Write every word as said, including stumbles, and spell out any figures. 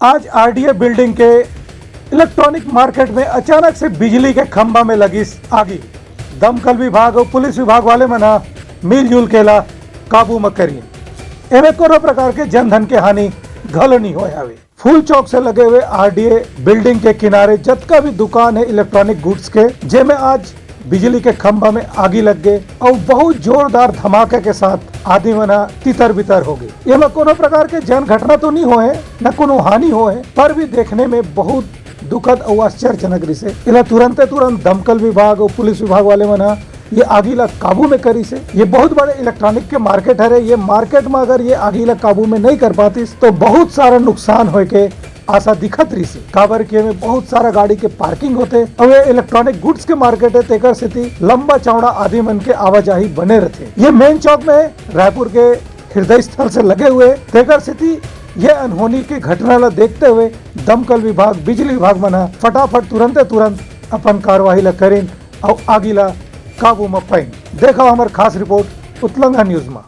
आज RDA building के electronic market में अचानक से बिजली के खंभा में लगिस आगी। दमकल विभाग अउ पुलिस विभाग वाले मन ह मिलजुल के ला काबू म करिन। एमे कोनो प्रकार के जनधन के हानि घलो नइ होय हवे। फूल चौक से लगे हुए आरडीए बिल्डिंग के किनारे जतका भी दुकान हे इलेक्ट्रॉनिक गुड्स के, जेमे आज बिजली के खंभा में आगी लग गे अउ बहुत जोरदार धमाका के साथ आदमी मन ह तितर बितर हो गे। एमा कोनो प्रकार के जन घटना तो नइ होय, न कोनो हानि होय, पर भी देखने में बहुत दुखद अउ आश्चर्यजनक रिहिसे। एला तुरंते तुरंत दमकल विभाग अउ पुलिस विभाग वाले मन ह ये आगी ला काबू में करिसे। ये बहुत बड़े इलेक्ट्रॉनिक के मार्केट हरे, ये मार्केट में अगर ये आगी ला काबू में नइ कर पातिस तो बहुत सारा नुकसान होय के आशा दिखत रिहिसे, काबर कि एमे बहुत सारा गाड़ी के पार्किंग होथे अउ ये इलेक्ट्रॉनिक गुड्स के मार्केट हे, तेकर सेती लंबा चौड़ा आदमी मन के आवाजाही बने रहिथे। ये मेन चौक में रायपुर के हृदय स्थल से लगे हुए, तेकर सेती ये अनहोनी के घटना ला देखते हुए दमकल विभाग, बिजली विभाग मन ह फटाफट तुरंते तुरंत अपन कार्यवाही ला करिन अउ आगी ला काबू म पाइन। देखव हमर खास रिपोर्ट उतलंगा न्यूज म।